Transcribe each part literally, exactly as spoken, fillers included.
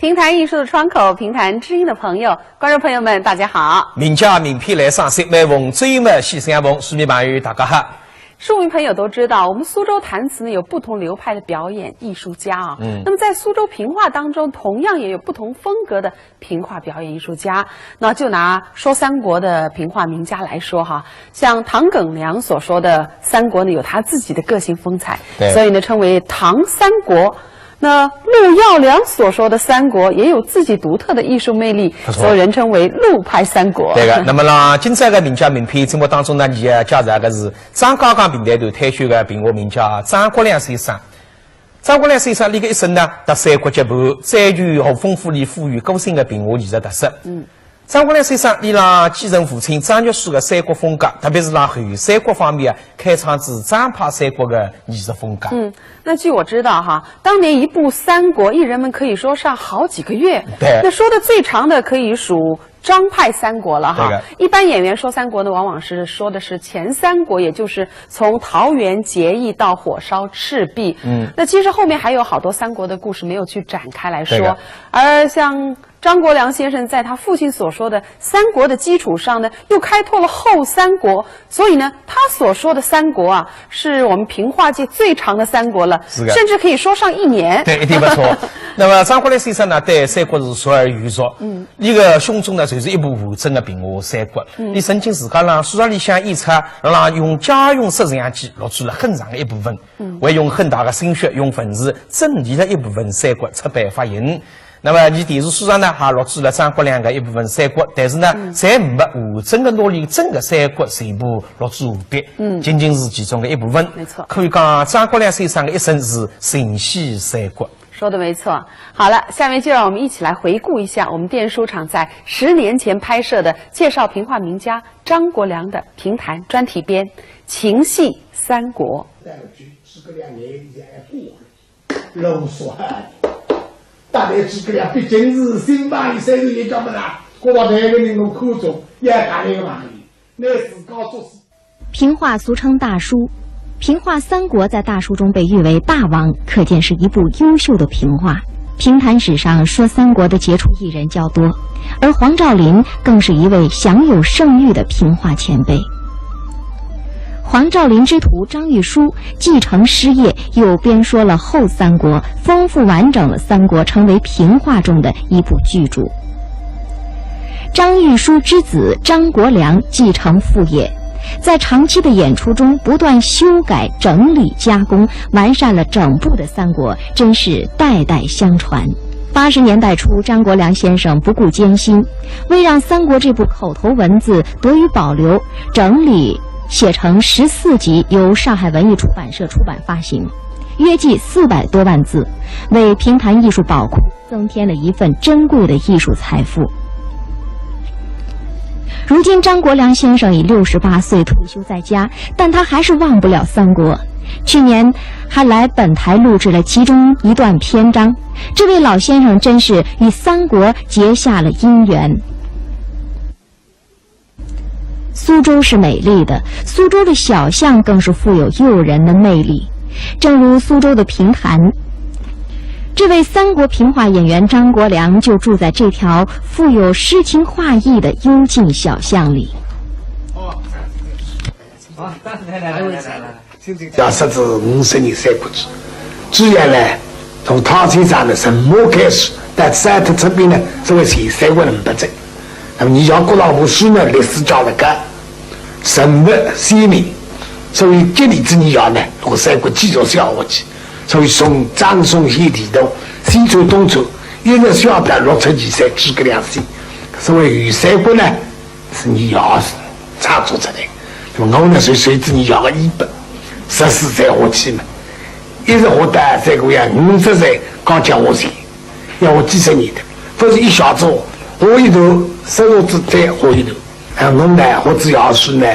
评弹艺术的窗口，评弹知音的朋友，观众朋友们，大家好。名家名篇来赏析，每逢周末喜相逢，书迷朋友大家好。书迷朋友都知道，我们苏州弹词呢有不同流派的表演艺术家啊。嗯，那么在苏州评话当中，同样也有不同风格的评话表演艺术家。那就拿说三国的评话名家来说哈，像唐耿良所说的三国呢，有他自己的个性风采，对所以呢称为唐三国。那陆耀良所说的三国也有自己独特的艺术魅力，不错所以人称为陆派三国。对个，那么呢，今朝个名家名篇节目当中呢，伲要介绍个是张家港评弹团退休个评话名家张国良先生。张国良先生，伊个一生呢，搭三国结伴，追求和丰富伊富有个性个评话艺术特色。嗯，张国良先生，伊拉继承父亲张玉书个三国风格，特别是辣后三国方面啊，开创仔张派三国个艺术风格。嗯，那据我知道哈，当年一部三国，艺人们可以说上好几个月。对那说的最长的可以数张派三国了哈。对的一般演员说三国呢，往往是说的是前三国，也就是从桃园、结义到火烧赤壁。嗯，那其实后面还有好多三国的故事没有去展开来说对的，而像张国良先生在他父亲所说的三国的基础上呢，又开拓了后三国，所以呢，他所说的三国啊，是我们评话界最长的三国了，是的甚至可以说上一年。对，一点不错。那么张国良先生呢，对三国是熟而又熟。嗯，伊个胸中呢，就是一部完整个评话三国。嗯，伊曾经自家辣书场里向演出，辣用家用摄像机录制了很长的一部分，嗯，还用很大的心血，用文字整理了一部分三国出版发行。那么，伊电视书场呢，还录制了张国良个一部分三国，但是呢，侪没完整的拿伊整个三国全部录制完毕，嗯，仅仅是其中的一部分。没错可以讲，张国良先生的一生是尽显三国。说的没错。好了，下面就让我们一起来回顾一下我们电视书场在十年前拍摄的介绍评话名家张国良的评弹专题编《情系三国》。带了去诸葛亮眼里向还过了，啰嗦啊！大概诸葛亮毕竟是新朋友，虽然也讲不大，觉得搿个人我看中，也大概个朋友，那自家做事。评话俗称大书，评话三国在大书中被誉为霸王，可见是一部优秀的评话。评弹史上说三国的杰出艺人较多，而黄兆麟更是一位享有盛誉的评话前辈。黄兆麟之徒张玉书继承师业，又编说了后三国，丰富完整了三国，成为评话中的一部巨著。张玉书之子张国良继承父业，在长期的演出中不断修改、整理、加工，完善了整部的三国，真是代代相传。八十年代初，张国良先生不顾艰辛，为让三国这部口头文字得以保留、整理，写成十四集，由上海文艺出版社出版发行，约计四百多万字，为评弹艺术宝库增添了一份珍贵的艺术财富。如今，张国良先生已六十八岁退休在家，但他还是忘不了三国。去年还来本台录制了其中一段篇章，这位老先生真是与三国结下了姻缘。苏州是美丽的，苏州的小巷更是富有诱人的魅力。正如苏州的评弹，这位三国评话演员张国良就住在这条富有诗情画意的幽静小巷里。要说是五十年三国志，主要呢，从汤先生的《神马》开始，到《三国》出版呢，作为前三国人物志。那么，你像郭老夫书呢，历史价值高，人物鲜明，所以这里子你要呢，我三国继续写下去。所以从张宋献帝到西汉东汉，一直写到六七十岁诸葛亮死。所以有三国呢， 是伲爷是创作出来。那么我呢，随随仔伲爷个衣钵，十四岁下去嘛，一直学到三国呀，五十岁刚刚下去，要学几十年的，勿是一下子学一段，十多子再学一段。啊，我呢，学仔爷书呢，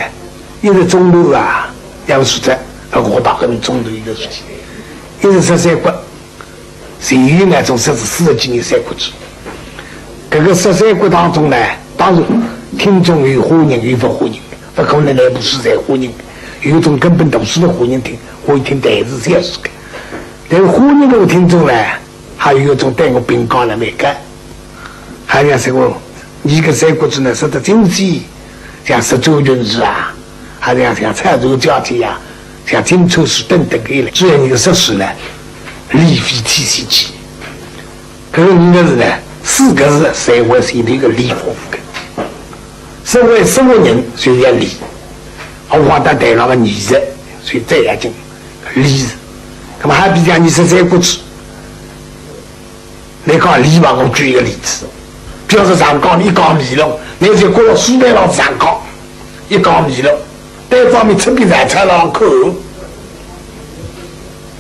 一直中途啊，要是在，啊，学到搿面中途一个事体，一直说三国。 随后呢，从说是四十几年三国志。搿个说三国当中呢，当然听众有欢迎，有勿欢迎，勿可能全部是侪欢迎的。有种根本读书勿欢迎听，欢喜听电视小说的。但是欢迎个听众呢，还有一种对我评价了蛮高。还讲这个，你个三国志呢，说得精细，像说周君子啊，还像像蔡州交际啊，像荆州书等等个嘞。主要你个说书呢，礼非体系起。可是你个是呢，四个字，三国是一个礼风格。身为什么人，就要礼。我讲到台上个艺术，所以这要紧礼。那么还比较你说三国志， 你讲礼嘛，我举一个例子，比如说上讲，你讲迷路，你就过了书台浪上讲，一讲迷路，单方面出兵在菜浪口，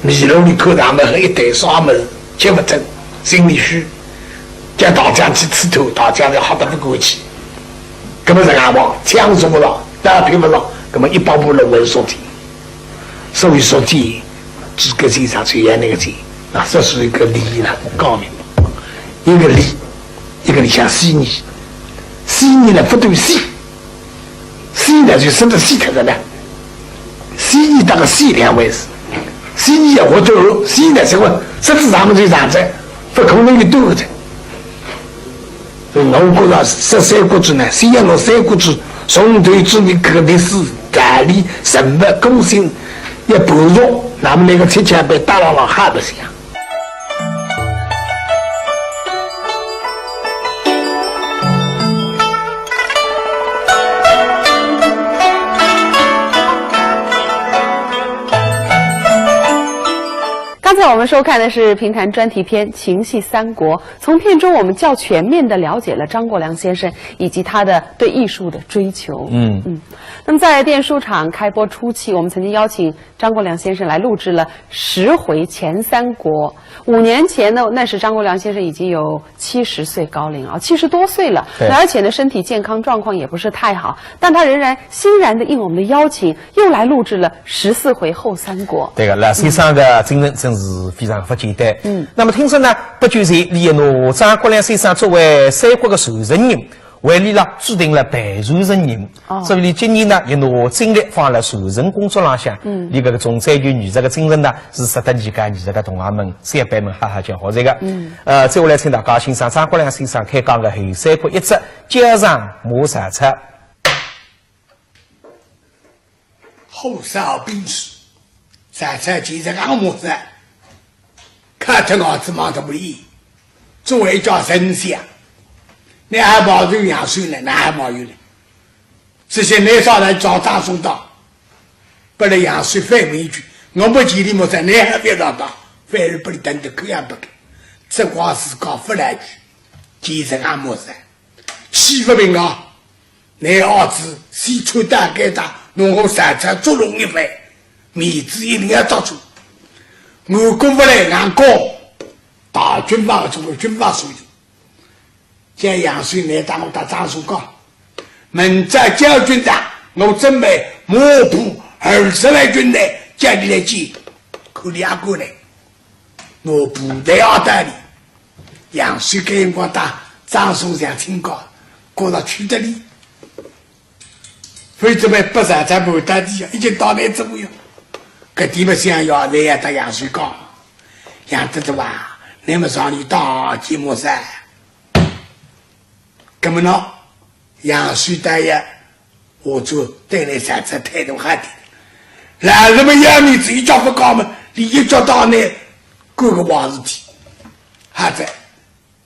迷路你看咱们和一堆啥么事，吃不成，心里虚，叫大家去吃透，大家就好得不过去。那么这样吧，枪说不到，打拼不到，那么一步步路为说起。 所以说这，这个是啥？是演那个这，啊，这是一个礼了，讲明白。一个礼，一个礼像死人，死人呢不对死，死呢就生得死脱的呢，死人搭个死两回事，死人也活着，死呢这个实质上面就这样子，不可能有对不对。 我觉着说三国志呢，虽然说三国志从头至尾搿个历史、道理、人物、个性也不弱，那么那个七巧板搭牢了还不像。刚才我们收看的是评弹专题片《情系三国》。 从片中，我们较全面地了解了张国梁先生以及他的对艺术的追求。嗯嗯。那么，在电视书场开播初期，我们曾经邀请张国梁先生来录制了十回《前三国》。五年前呢，那时张国梁先生已经有七十岁高龄啊，七十多岁了，对。而且呢，身体健康状况也不是太好，但他仍然欣然地应我们的邀请，又来录制了十四回《后三国》。对个，老先生个精神真是非常勿简单。嗯。那么听说呢， 不久前，俚拿张国梁先生作为三国个传承人，为俚拉指定了陪传人。哦。所以俚今年呢，也拿精力放辣传承工作浪向。嗯。俚搿个重追求艺术个精神呢，是值得艺界艺术个同行们、小辈们好好叫好这个。嗯。呃，接下来请大家欣赏张国梁先生开讲个《后三国》一折，焦尚骂曹操。 火烧兵士，曹操见着个末哉，看脱儿子望得勿离，作为一家丞相，倷还冒充杨修呢，倷还冒有呢。这些倷上来找大宋道，拨了杨修反问一句，我没见俚末哉，倷还覅上当，反而拨俚等得口也勿开，只怪自家勿来句，见着个末哉，气勿平啊！ 倷儿子先出大该大，拿我曹操捉弄一番，面子一定要捉住。我顾勿来硬讲，大军法中个军法所有。叫杨修倷搭我搭张松讲，明朝焦军到，我准备马步二十万军队叫俚来见，看俚阿敢来。拿步队阿搭俚。 杨修搿辰光搭张松像亲家，觉着去得来。非但拨曹操瞒到底呀，已经到倷这步呀。搿点么想要，倷也搭杨修讲，杨德祖啊，倷么上去搭见末哉。搿么喏， 杨修倒也，我就对倷实在态度好点。老实么要面子，一脚勿讲么，俚一脚踏倷，干个坏事体。好哉，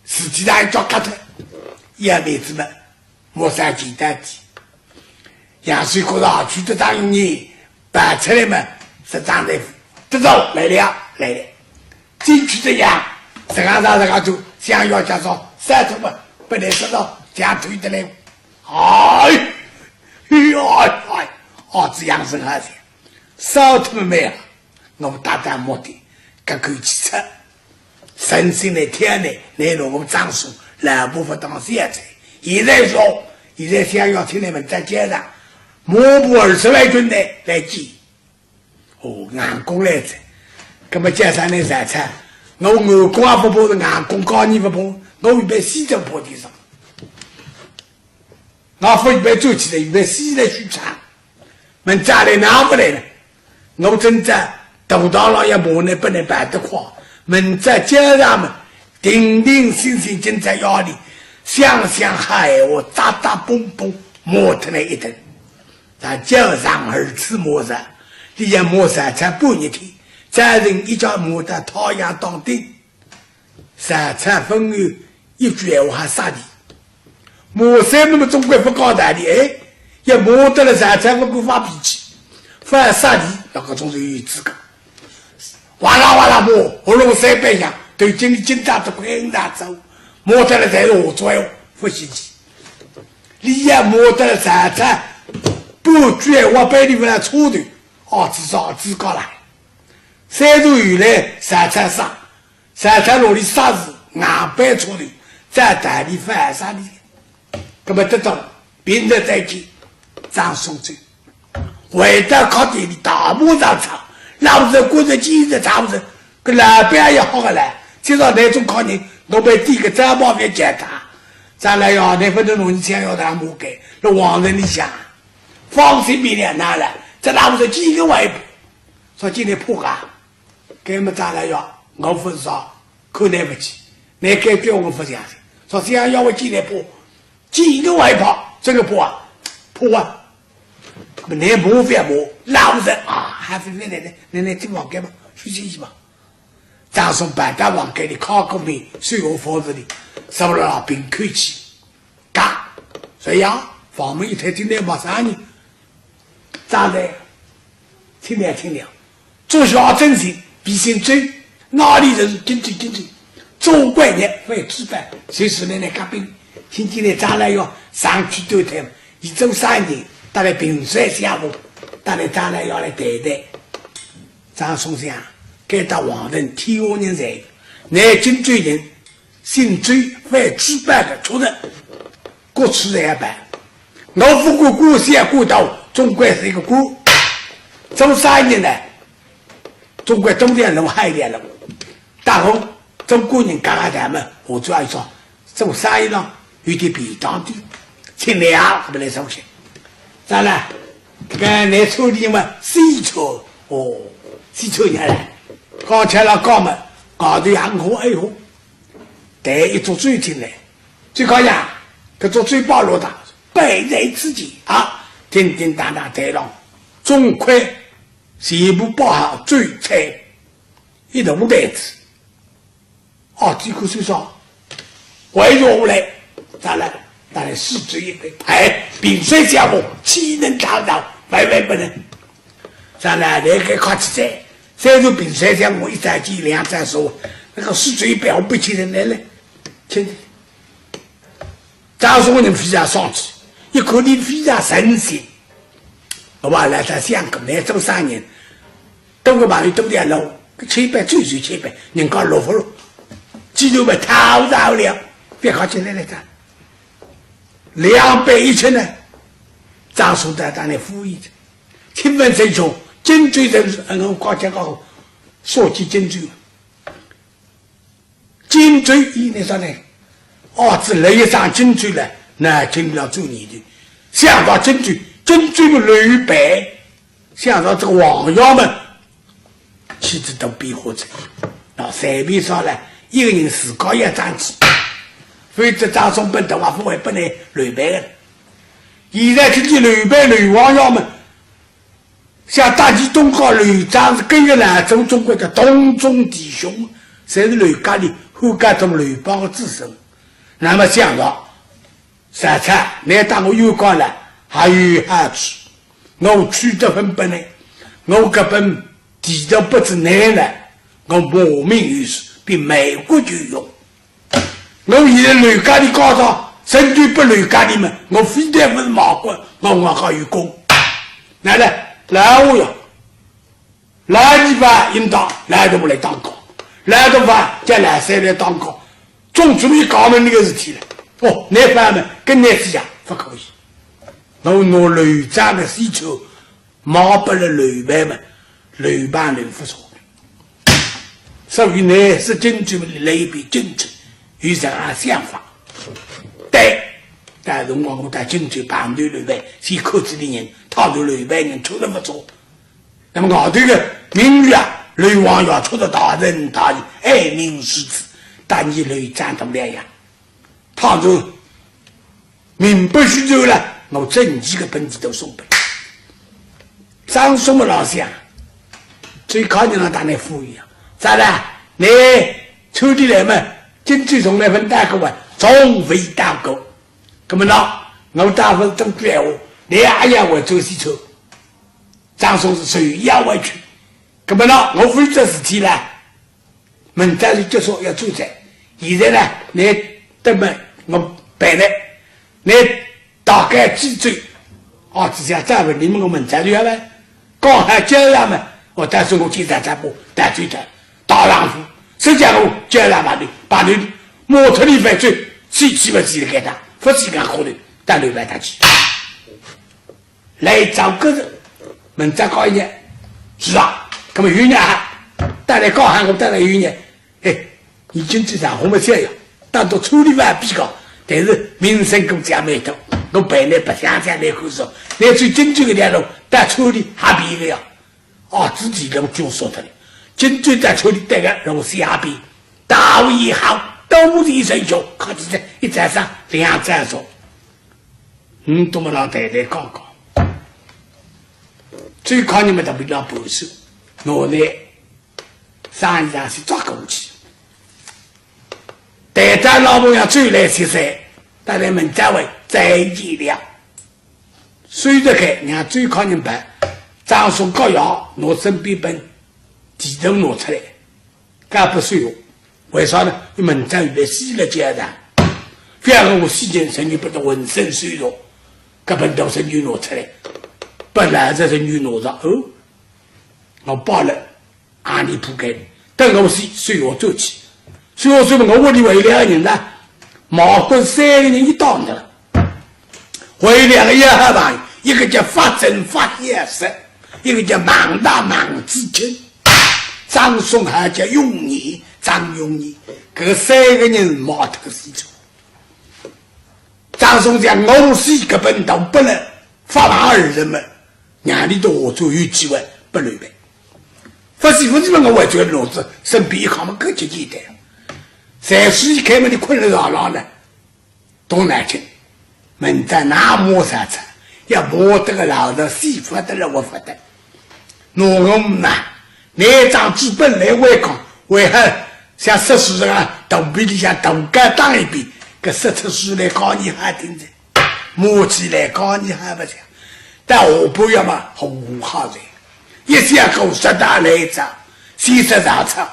事体上一脚踏脱，要面子么，末哉见到底。杨修觉着啊，去得当容易， 跑出来么，是张大夫，德祖来了，来了。进去这样，实梗上实梗做，想要假装三头么，拨倷说到讲推得来。哎，哎呀，哎，儿子杨森好些，烧脱么没啊？我大胆目的，搿口气出。 诚心来挑呢，倷拿我张松，老伯勿当小哉。现在说，现在想要请倷们再见了，马步二十万军队来见。哦，硬功来哉。葛么叫啥呢？曹操，我硬功也勿怕，是硬功高人勿怕，我预备死都怕点啥。我勿预备走起来，预备死来许昌。问啥来哪勿来呢？ 我正在大道浪要骂呢，拨倷跑得快，明朝焦尚么，定定心心，今朝夜里想想好闲话，扎扎嘣嘣，骂脱了一顿。咱叫上儿子骂着，你也骂上才半日天，再人一家骂得太阳当顶。上才分有一句闲话还杀你。骂三么总归勿讲道理，哎，也骂得了上才勿敢发脾气，反而杀你，那个总是有资格。 哇啦哇啦骂，喉咙三板响，头颈里紧张得快很难走，骂得了侪是下作闲话，勿稀奇。李渊骂得了上才，半句闲话背里勿来错头，儿子上自家来。三日以来上才杀，上才弄里杀是硬背错头，再带你反杀你。 那么得到明日再见，张松走。回到客店里大骂上场，老子觉着今日场子，搿老板也好个唻，今朝那种客人，我被点个招牌别见他。张老爷，你勿能弄你想要他骂个，那王城里向，放心别人拿来，这老子几个外婆，说今天破啊。 搿么张老爷，我勿是说看你勿起，你该叫我勿相信。说想要我见你怕，见一个外婆，真个怕啊，怕啊。那么你骂勿要骂，老实啊，还是你来来来来进房间吧，休息一下吧。张松跑到房间里，靠过面，随后房子里，坐了平口气。嘎，谁呀？房门一推，进来么啥人？张队，请了，请了。 做小正经，比姓周，哪里人？京州，京州。做官人，会吃饭，随时来来嘉宾。听见来张老爷上去对谈，伊做生意，带来萍水相逢，带来张老爷来谈谈。张松想，该搭王城天下人侪有，乃京州人， 姓周，会吃饭个，确实，各处侪要办。我勿管官小官大，总归是一个官。做生意呢，总归东条路、海条路。打工，中国人刚刚咱们合作一说，做生意呢，有点便当点，请了，我们来收钱。当然，搿个拿手里嘛，洗车，哦，洗车人来，刚才了讲嘛，搞得洋货爱货。 带一桌酒进来，最高呀，搿桌酒摆落搭，摆在自己啊，叮叮当当台浪，总归全部摆好酒菜，一大台子。啊，几口水上，围坐下来，再来，再来四周一杯，哎，萍水相逢，岂能打扰，万万不能。再来，来个客气哉， 虽然萍水相逢一再见两再说，那个四周一般，我不请人来了，请。张松人非常生气，一看你非常诚心，我来在想个，倷做生意，等个朋友等点路，千杯酒是千杯，人家落不落，既然嘛讨饶了，别客气来来噻。两杯一吃呢，张松在当里敷衍着。 请问仁兄，京州人是，嗯，我刚才讲说起京州，京州伊那啥呢？儿子来一上京州来，那京要做你的，想到京州，京州的刘备，想到这个王爷们，气质都变化着。那随便啥呢，一个人自家也争气，否则张松本头啊不会不能刘备的。现在听见刘备刘王爷们， 像大旗东高刘璋是跟个老祖宗，中国的同宗弟兄，侪是刘家的，后家从刘邦的子孙。那么想着，三才，你当我有讲了，还有好处，我去得很本呢，我搿本地道不知难了，我莫名有事，比美国就有用。 我现在刘家的家当，身体不刘家的嘛，我非但不是马虎，我我还有功。来来，来我呀，来你吧，应当来都不来当高，来都吧，叫来谁来当高，总总一搞么那个事体了。哦，那方面跟你是讲不可以。我拿刘璋的事情 马不了刘备嘛，刘邦刘不说。所以呢，是京州来一遍京州，有这样想法。对，但辰光我到京州碰头刘备，是口子里人，他对刘备人出了不错。那么外头的名誉啊，刘王爷出了大人大义，爱民如子，搭伲来争大梁呀。倘若明白许多了，我真几个本事都送拨倷。张松么老想，最靠近了搭倷敷衍啊，咋了？倷村里来么，今朝从来勿打过啊，从未打过。那么呢，我打勿是真句闲话，倷也要回转西川。张松是手也回去。那么呢，我为这事体了， 明朝就结束要转哉。现在呢，倷等么我办呢，倷大概几周，哦，只想再问你们我明朝就要来，讲好交代么，我到时我今朝再把带走的，大丈夫，实际上我交代嘛你，把你摸脱你犯罪，死死勿死的给他，勿死干活的，带你来带去。 来找个人，明朝告一日。是啊，那么有日啊，带来告喊我带来有日。哎，你今朝上红么笑呀，当到村里还比较，但是名声跟讲没头，我本来不想讲来口说，来最近这个条路，到村里还比个呀。哦，自己都就说的了，今朝到村里带个让我下边，大为好，都是一身穷，靠自己一再上两再说。 嗯，多么老太太讲讲，最靠你们特别老本事，我呢，生意上是抓过去。带着老婆要转来歇歇，带来门再会再见了。虽然开，让最靠你们办，张松膏药，拿身边本地图拿出来。 搿不算哦。为啥呢？你们长远死了交代，覅个我死前身体不得浑身水肉，搿本都是你拿出来，本来这是你拿着哦，我报了，阿里铺盖，等我死，水我走去，水我走嘛，我屋里还有两个人呢，毛棍三个人一档的了。 还有两个要害怕，一个叫法正法显实，一个叫盲大盲子清。张松还叫永年，张永年，搿三个人毛头死脱。张松讲我死搿本都不能，法盲二人么，让你都活出有机会，不能呗。不是，不是，我为这个脑子，身边一看嘛，更加简单。才是一开门，你困了牢牢呢， 动脑筋，明朝哪摸啥子，要摸得个老实，死法得了活法得。那我们呐，拿张纸本来回讲，为何像说书人啊，肚皮里向大概打一遍，搿说出书来讲你还听着，摸起来讲你还不像。但下半夜嘛，好好好的，一下狗说大来着，先说上场。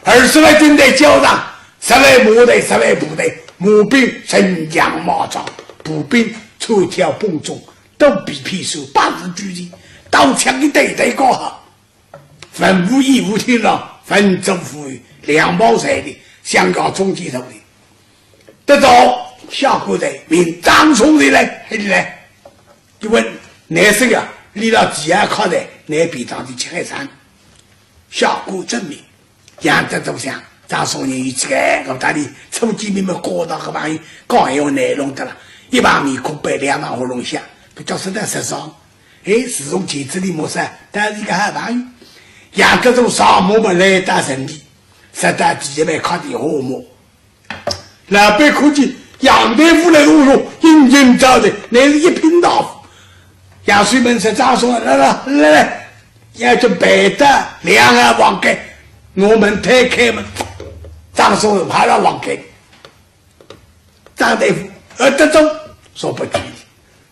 二十万军队交上，十万马队，十万部队，马兵人强马壮，步兵穿条崩中，肚皮裆瘦，八字巨人，刀枪一对对搞好。文武演武厅浪，文武武两毛钱的，想要中间头的。得到下官在命，张松在来，还来。一问，乃是呀，你到地下靠在，乃便当的吃海参。下官遵命。 杨德祖想，张松人有这个，我搭俚初见面么，觉着搿朋友讲闲话难弄得了，一旁面孔板，两旁喉咙响，搿叫实在实爽。哎，自从见仔俚么噻，但是一个好朋友。杨德祖上马么来到城里，直到第一爿敲电话么，老板看见杨大夫来，哦哟，殷勤招待，乃是一品大夫。杨水门说：“张松啊，来来来来， 要紧陪到两个房间，我们推开门，张松爬到房间。张大夫，呃，德祖，说不去。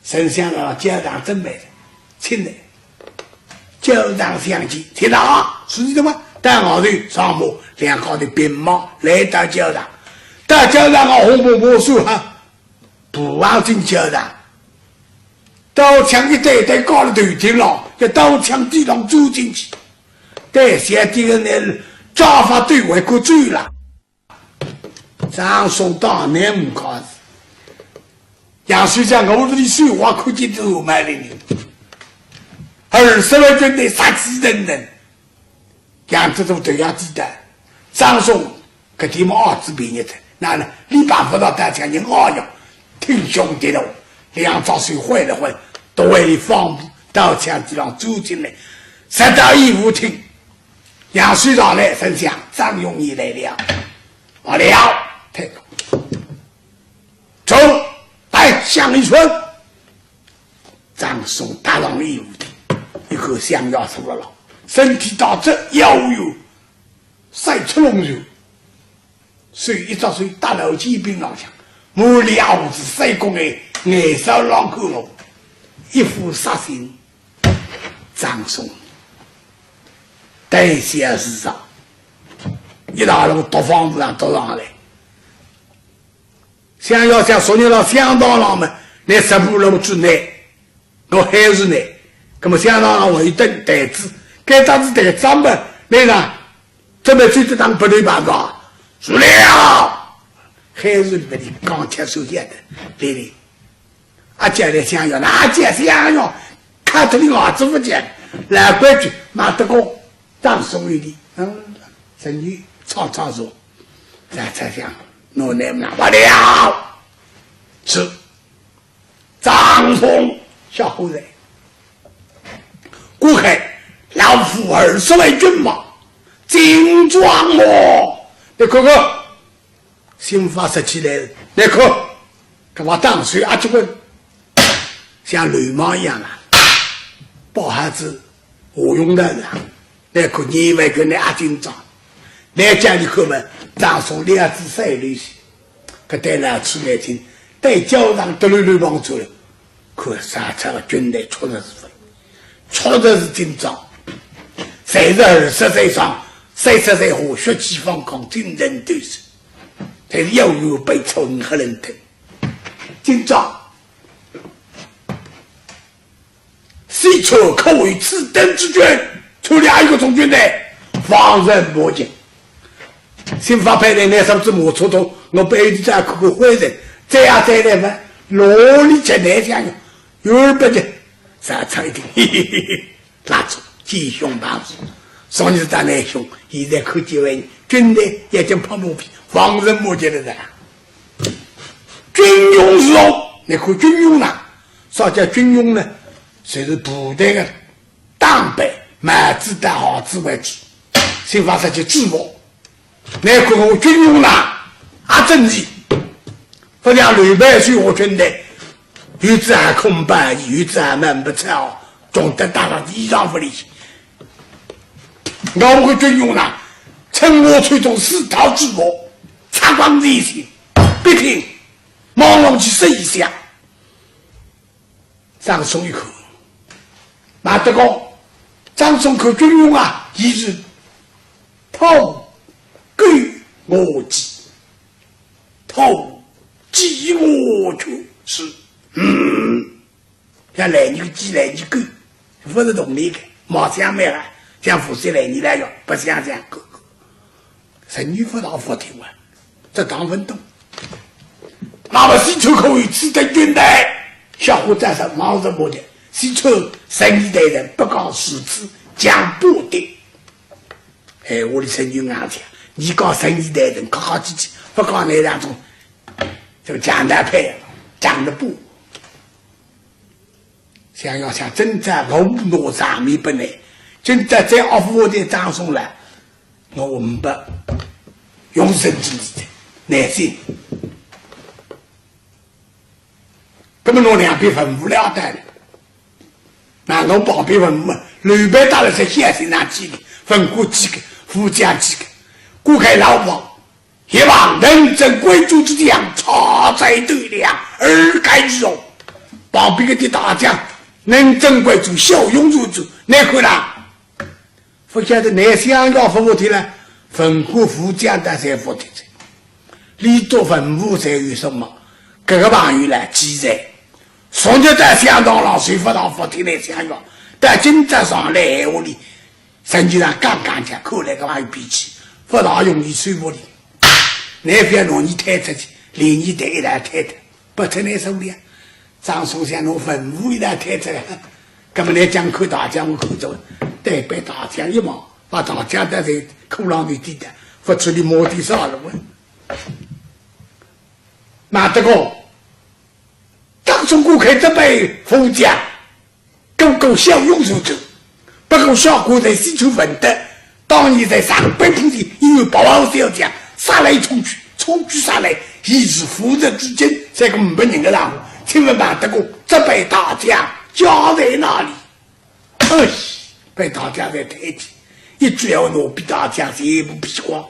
丞相啊，教堂准备，请来。教堂相见，听到啊，是你的吗？”到外头上马，两个人并马来到教堂。到教堂啊，红布布书哈，步行进教堂。 刀枪一对对，搞了头顶浪，要刀枪地上钻进去。对，晓得个呢，抓法对外国走了。张松当面唔讲，杨水讲，我这里水话看见都卖了你。二十万军队杀气腾腾， 杨德祖都要知道，张松搿点么儿子便宜的，那呢，你办不到刀枪人二样，挺凶的咯，两只手挥了挥，都为你方便，刀枪地上走进来，直到演武厅，杨水上来，丞相，张永年来了。啊，两讲一声，张松踏上衣服的，一口香烟抽了了，身体打直，腰有三尺龙肉，手一只手搭牢肩并浪向，满脸胡子三角眼，眼梢浪看我，一副杀心。张松，胆小如鼠，一大路毒方子上毒上来。 想要想昨日到香堂浪嘛，拿十步路之内，我还是呢。那么香堂浪我一等台子，该搭子台子嘛，那个，这么就得当不对办法，是了，还是里面的刚才手下的，对对。啊，叫来香要，那叫香要，看这里牙子不见，来规矩，马得过，当所有的，嗯，生意唱唱说。 在在想，我乃拿不了。是，张松，小伙子，过去老夫二十万军马，精壮么？你看看，新法说起来，你看，搿把打手啊，这个像流氓一样啊，包还子何用得啊？ 那可你外个那阿金长，那家里口门，张松两只三流些，搿对老粗眼睛，对脚上得溜溜望出来，看啥场个军队出的是非，出的是紧张，侪是二十岁上，三十岁下，血气方刚，精神抖擞，侪是要有被冲黑人疼。紧张。 西川可为此等之军，出了一个中军队，方人莫及。新法派的那啥子马车头，我背地再看看灰人，这样再来嘛，哪里吃难想呀？有二百的，啥差一点，嘿嘿嘿嘿，拉住，鸡胸大腹，上去是打难凶，现在看见为军队已经拍马屁，方人莫及了噻。 军容如何？你看军容呢？啥叫军容呢？就是部队的打扮，帽子戴好仔为主，新法说起制服。你看我军容呢？啊，整齐，不像刘备随我军队，有只还空白，有只还蛮不错，总得打到衣裳不离。我们军容呢，称我穿着四套制服，擦光这些，笔挺， 望上去是一下。张松一看，马德公，张松看军容啊，伊是头狗我鸡，头鸡我去是，嗯，像来你个鸡来你狗，不是同类个，毛相没了，像福建来你来哟，不像像狗狗。 陈玉不大服帖啊，这当文懂。那么西川可为此等军队，小伙子是忙什么的？西川神医大人不讲如此讲不的。哎，我的陈玉硬讲，你讲神医大人，高高低低，不讲那两种，这个讲台派，讲的不。 想要想真正我拿场面不来，真正再阿福我的张松来，我们不用神经的，耐心。那么拿两边文武了得了，那我旁边文武嘛，刘备带了些小心拿几个，文官几个，副将几个，顾开老婆， 一望能征贵族之将，插在头梁，而盖之哦。旁边个的大将，能征贵族，骁勇如虎，你看啦，不晓得你想要服帖了，文官副将的才服帖的。你做文武才有什么？搿个朋友来，既然昨日在香堂浪谁不大服帖来想要，但今朝上来闲话里， 实际上刚刚讲，看来个还有脾气，不大容易说服的。你不要拿你推出去，连你带一道推的，不成难受的呀。张松想拿文武一道推出来，那么你讲看大将，我看着，对，被大将一望，把大将带在裤浪里底的，不知你摸的啥了喂。马德公，张松顾开这辈副将， 个个骁勇如虎，不过小官在西川文德，当年在上北平的，因为保号小将，杀来冲去，冲去杀来，一时无人之境，这个没人的啦。请问马德公，这杯大将家在哪里？哎，杯大将在台前，一转要拿杯大将全部劈光。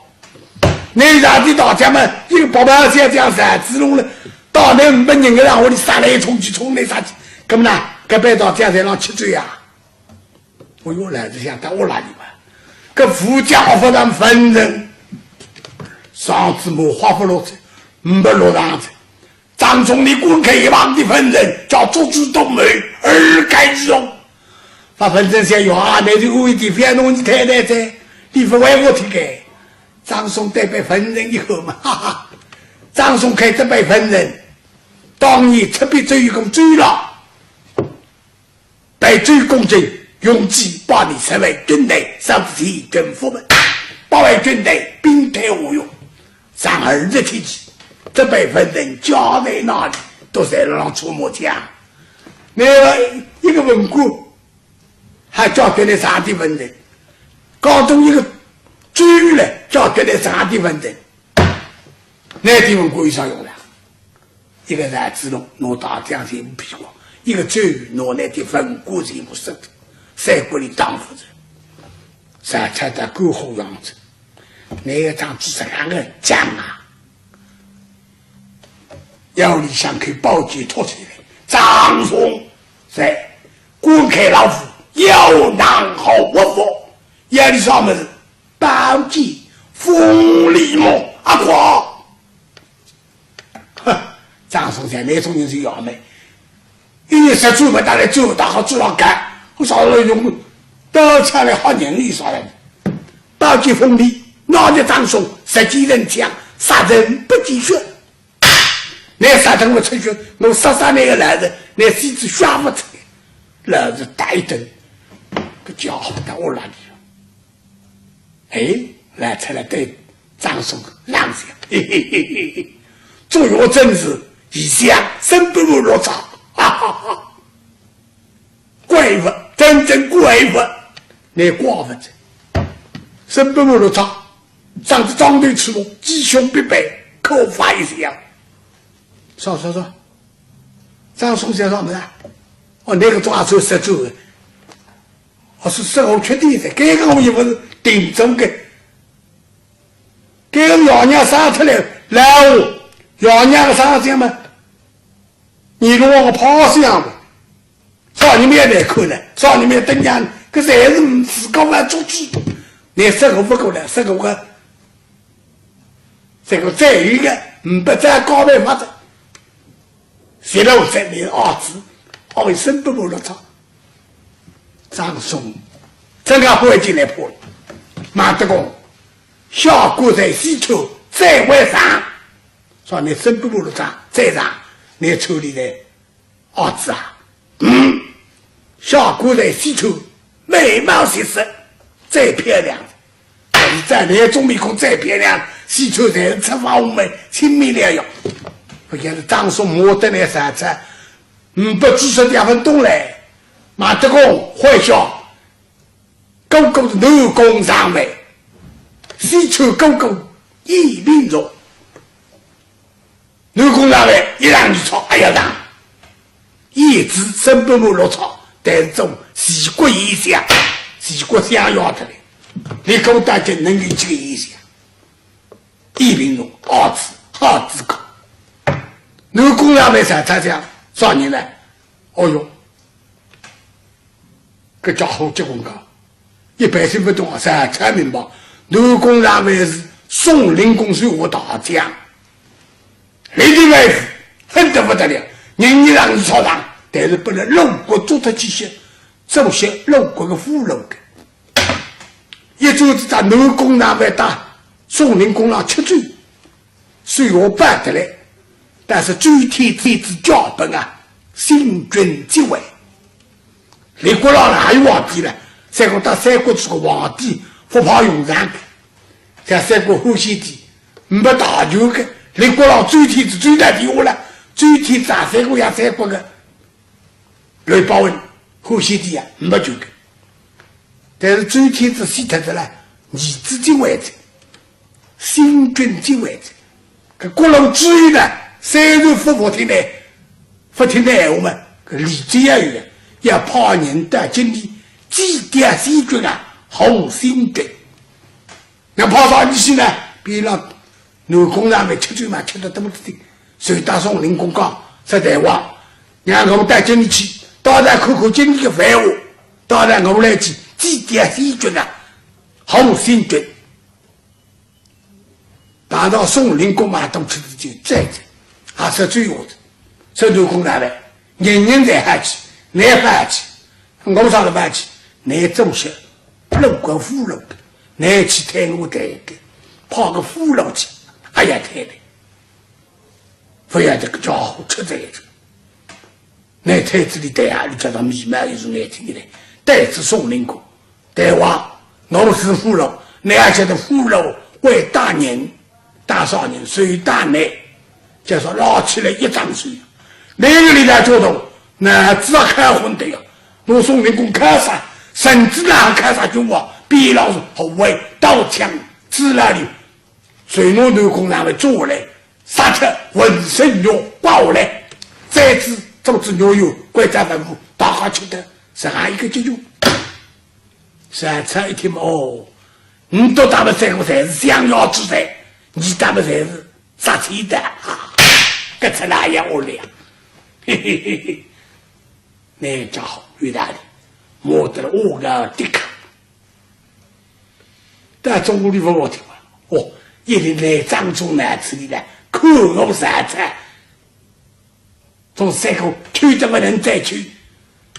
那啥的大将们，一个白袍小将单子龙了，到那没人个让我里杀来冲去，冲来杀去，那么呢，搿杯大将才让吃醉呀。 我原来是想到我那里嘛，搿武将勿让文人，上次没花不落子，没落场子。张松你滚开一旁的文人，叫做主动谋，二盖一荣。把文人想要啊，那就有一点非要弄你太太噻，你不为我听个。张松对被文人一喝嘛，哈哈，张松看这被文人，当年特别只有一个追了。 被周公瑾用计把你塞为军内，上天君府门，包围军队，兵退五用，然而日天气，这被文人家在哪里，都在浪出没讲。那个一个文官，还叫得来啥的文人，高中一个周瑜嘞，叫得来啥的文人，那地方官有啥用了？ 一个单子龙拿大将全部劈光，一个周瑜拿那点文官全部杀脱，三国里打勿着，曹操的狗火样子，那个仗子是哪个讲啊？腰里向口宝剑托起来，张松在观看老夫，腰囊好活佛，腰里啥么子？宝剑，锋利么？啊，快！ 哼，张松在那种人是要命，因为实主不打来，主打好主老干，我少了用，到出来好人里少了。宝剑锋利，拿着张松，实际人讲，杀人不见血。那杀人不出血，我杀杀那个老人，那身子血不出来，老人呆等，搿家伙到我那里了。 哎，来，才来对张松冷笑，嘿嘿嘿嘿嘿，做药真是一想，生不如落草，哈哈哈。怪物，真正怪物，那怪物子，生不如落草，长得张头赤目，鸡胸必背，口发一笑。说说说，张松想啥么子啊？哦，那个抓住实主。 我是生活缺点的，搿个我也不是顶真的。搿个爷娘生出来，老爷娘个生相嘛，你弄个怕死样的，少年面来看呢，少年面等样，搿侪是自家万做主，你生活不过来，生活个，这个再有一个，唔不再搞办法子。 现在我在你儿子，我为生不落落场。张松，真个不会进来破了。马德公，下官在西川，在外上。说你生不落落场，在上，你处理的儿子啊？嗯，下官在西川，美貌绝色，最漂亮的。 但是在那种面孔再漂亮，西川才是出发我们亲密了哟。不晓得张松摸得来啥子，嗯，不知是两分东来，马德公，坏笑，哥哥是南宫上位，西川哥哥叶明荣。 南宫上位一让你吵，哎呀让，叶子生不满落吵，但是种齐国现象，齐国想要的嘞，你给我大家能有几个现象？叶明荣儿子，好子哥。南宫上位啥他讲，啥人呢？哦哟， 搿家伙结棍个，一般性勿懂啊，啥才明白。南宫上位是宋灵公手下大将，立地为父，狠得不得了，人人让伊操场，但是拨勒鲁国捉脱去些，做些鲁国个俘虏个。一转子在南宫上位搭宋灵公浪吃酒， 虽然办得来，但是周天子之教本啊，新君即位。列国浪哪有皇帝呢？三国到三国这个皇帝不派用场的，像三国汉献帝，没大权个，列国浪周天子最大的我了，周天子啊，三国呀三国个，刘邦文、汉献帝啊，没权个。但是周天子死脱的了，儿子即位的。 新君即位，搿各路诸侯呢，虽然勿服听呢，勿听俚闲话嘛，搿理子也有个，要派人到京里祭奠先君啊，洪新君。那派啥人去呢？边浪南宫尚书吃酒嘛，吃得多得的，就搭宋灵公讲，说大王，让我们到京里去，到那看看京里个繁华，到那我们来去祭奠先君啊，洪新君。 碰到宋灵公嘛，都吃仔酒，再再，也是醉下去。说南宫尚书，人人侪好去，倷勿好去，我啥个勿好去？倷做些，弄个俘虏，倷去thay我担个，派个俘虏去，哎呀，太太，勿要这个家伙吃这个。 倷推子里对啊，俚叫到眉毛一竖，眼睛一泪，对仔宋灵公，大王，我是俘虏，倷也晓得俘虏会打人，打啥人？手打倷，就说拉起来一张手，那个里头觉得，那只要开荤的呀，拿宋灵公敲杀，甚至那敲杀君王，边浪是护卫刀枪指那里，随拿南宫尚书捉下来， 杀脱浑身肉刮下来，再仔做仔肉圆，关照文武，大家吃得，实梗一个结局。曹操一听嘛，哦，倷笃搭么三个侪是相爷之才，倷搭么侪是杀千刀，搿出来也恶劣啊！嘿嘿嘿嘿，那家伙有道理，摸得了我个的看。 但中国里勿好听啊。哦，一定来张忠脑子里来，看我曹操，从三个推得勿能再推。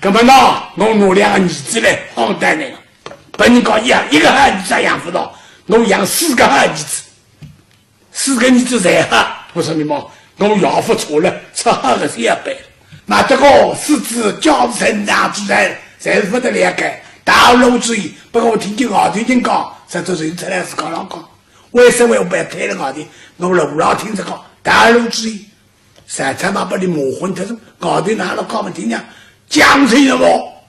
搿么喏，我拿两个儿子来放担倷，拨人家养一个好儿子也养勿到，我养四个好儿子。 四个儿子侪好，我说你妈，我爷勿错了，出好个小辈。那这个世子叫成大之人，侪是勿得了个。道路之意，不过我听见外头人讲，实在是出来是讲啷讲。为什么我不要退了外头？我老老听着讲，道路之意，实在嘛拨你骂昏脱了，外头哪能讲勿听见？讲成什么？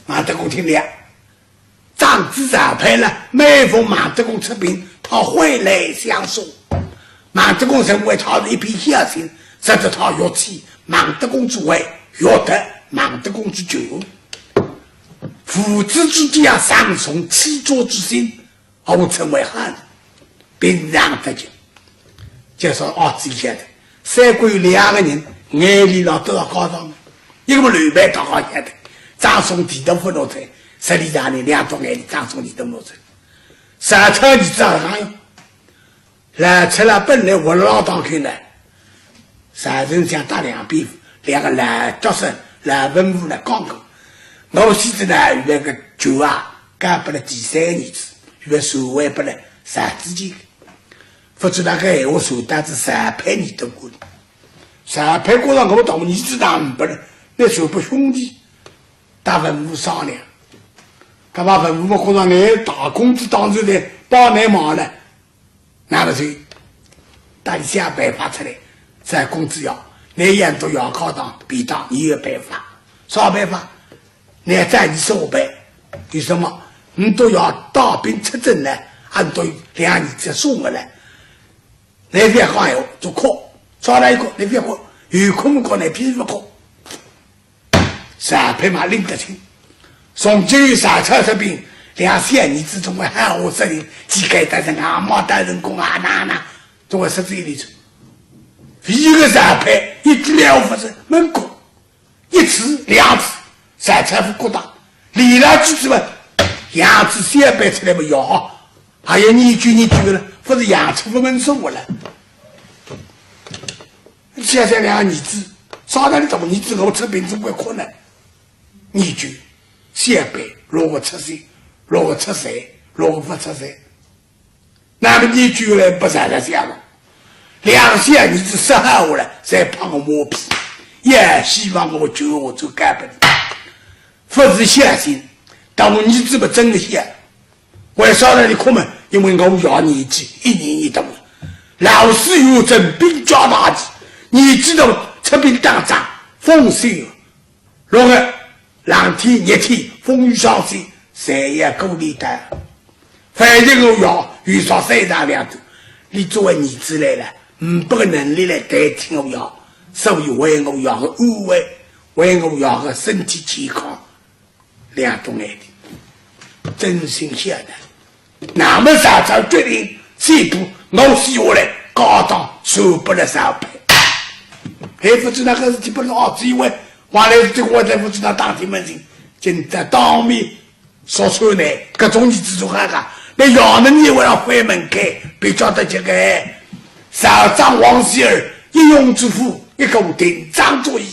那这个听了。 长子曹丕呢，每逢孟德公出兵，他会来相送。孟德公认为他是一片孝心，值得他学习孟德公之威，学得孟德公之教。父子之间啊，常存契约之心，而称为好。 平常得劲。就说哦，自己晓得，三国有两个人，眼里老得到高上，一个么刘备大家晓得，张松地头勿落在，实际上呢，两只眼里张松地头勿落在。曹操儿子啊，哎哟，老出来本来活了老当口呢，曹丞相搭两边两个老角色、老文武来讲讲。我现在呢，有一个舅啊，交拨了第三个儿子，有个传位拨了曹子建。 勿知道搿闲话传到仔曹丕耳朵管里。曹丕觉着我大儿子哪能勿拨呢？拿传拨兄弟，搭文武商量。搿么文武嘛觉着倷大公子当然来帮倷忙了，那么就搭俚想办法出来。三公子呀，倷养到爷高堂便当，倷有办法。啥办法？ 倷再一说吧，为什么？倷笃爷带兵出征呢，俺笃两儿子送个呢。倷覅讲闲话，就哭，啥来哭，倷覅哭，有哭么哭，倷偏勿哭。曹丕嘛拎得清，从今有曹操出兵，两小儿子总归好好说的，几个大人啊，马大人公啊，哪哪，总归说这一点。唯一个曹丕一句闲话勿说，闷哭。 一次两次，曹操勿觉得，连牢几次嘛，养仔小辈出来嘛要，还有研究研究个了，勿是养出勿门生活了。想想两个儿子，啥道理大儿子我出兵总归困难，研究小辈，哪个出色，哪个出色，哪个勿出色。 那么倷就来拨曹操想了，两小儿子说好话了，侪拍我马屁，也希望我就我就交拨倷。勿是孝心，大儿子勿真个孝。为啥呢？倷看嘛，因为我爷年纪一年一大了，老是有征兵交代的，年纪大出兵打仗，风险 落个冷天热天风雨上天，侪要顾虑的。反正我爷有啥三长两短，倷作为儿子来了，呒拨个能力来代替我爷，所以为我爷个安危，为我爷个身体健康，两多眼泪，真心谢的。那么曹操决定，宣布我死下来，家当全拨了曹丕。还勿知哪个事体拨了儿子以为，王来是对我才勿知道打听门亲，今朝当面 说出来，搿种日子做啥个？那爷呢，你为了回门开，别叫得这个少张王喜儿一用之父，一个定章作椅。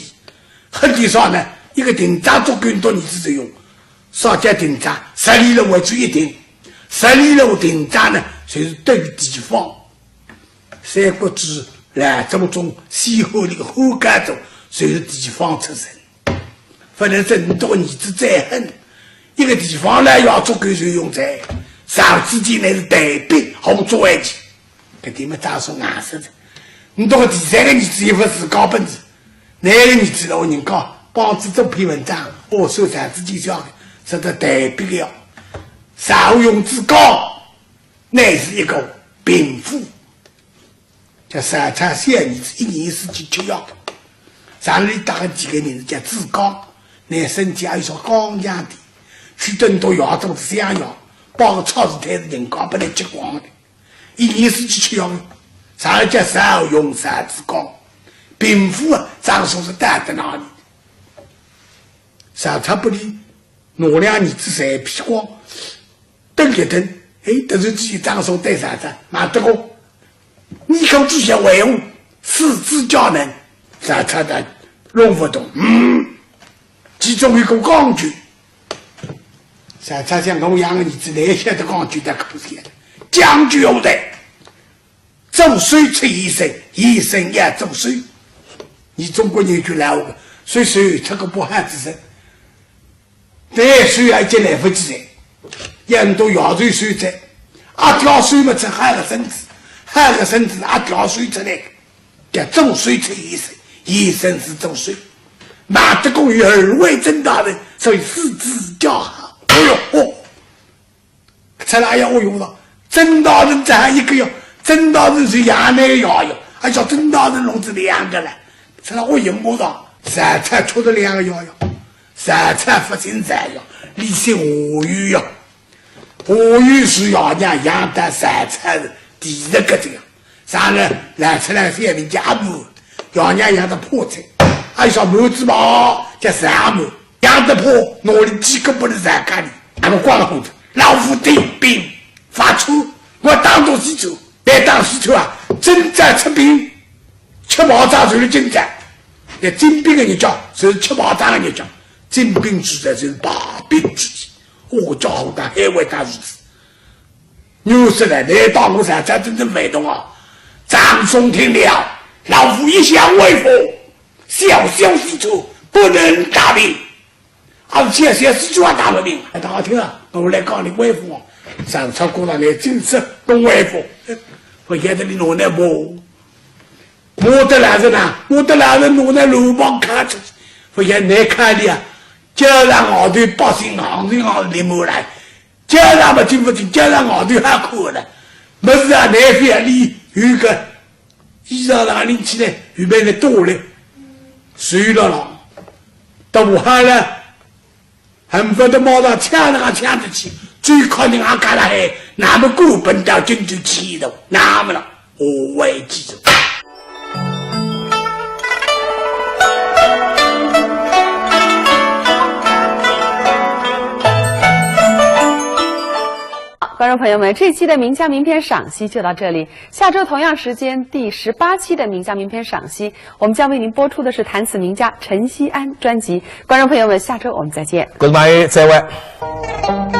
很地上呢，一个定章作椅多日子就用。啥叫定章？十里路为主一定，十里路定章呢，就是对地方。三国志老祖宗西河里个汉高祖，就是地方出身。 勿能说你多儿子再狠，一个地方来要足够受用哉。上至今乃是代笔红烛为旗，搿点么早说硬说哉。你多个第三个儿子也勿是高本事，哪个儿子老人家帮子做篇文章，哦，算上至今晓得，说得代笔个哟。受用之高，乃是一个病夫。 叫曹操小儿子一年四季吃药，上里搭个几个名字叫子刚，乃身体还有啥刚强点，去等到药中子相药，包个草字头是人家拨人吃光的，一年四季吃药，上来叫曹用曹子刚，病夫啊，张松是带得哪里？曹操拨俚拿两儿子侪批光， 等一等，哎，突然之间张松对曹操，马德公，你可知晓为何世子叫人？曹操的弄勿懂，嗯，其中有个讲究。曹操想，我养个儿子哪晓得讲究的可晓得，讲究何在？左手出右身，右身要左手。你中国人就来我个，所以手出个不好之身。 对，手还接来勿及哉，要到摇手手哉，阿条手么出好个身子，好个身子阿条手出来，叫左手出右身，右身是左手。马德公与二位曾大人，所以世子叫好。哎呦，哦，出来要我用了，曾大人只还一个哟，曾大人是爷娘个爷哟，还叫曾大人弄仔两个了，出来我用不着，曹操出的两个爷哟。 曹操勿姓曹哟，俚姓华元哟。华元是爷娘养大曹操是第一个这个，上来来出来个小名叫阿瞒，爷娘养得怕哉，还有小瞒子嘛，叫曹瞒，养得怕，拿俚几个不能在家里，那么光了红着，老虎点兵发出，我打到西川，别打西川啊，征战出兵，吃毛扎就是征战。 那征兵个日脚，就是吃饱饭个日脚。征兵之日，就是罢兵之日。我家伙大，还会打日子。牛说来，难道我才才真正被动啊？张松听了，老夫一向威风，小小西川不能大兵。啊，小小西川也打不兵，还打听啊，我来讲你威风哦。张松过来，你真是懂威风，我现在你弄那不？ 骂得来人呐，骂得来人，拿那罗网开出去，勿要难看的啊！叫让外头百姓行情行里骂来，叫让么听勿清，叫让外头还看了。么是啊，难非啊，你有个衣裳拿拎起来，预备来躲嘞，睡了了，到下了。 恨不得马上抢那个抢得去，最可能啊，干了嘿，那么过本到今就气的，那么了，何为其中。好，观众朋友们，这期的名家名篇赏析就到这里。下周同样时间，第十八期的名家名篇赏析，我们将为您播出的是弹词名家陈锡安专辑。观众朋友们，下周我们再见。观众朋友，再会。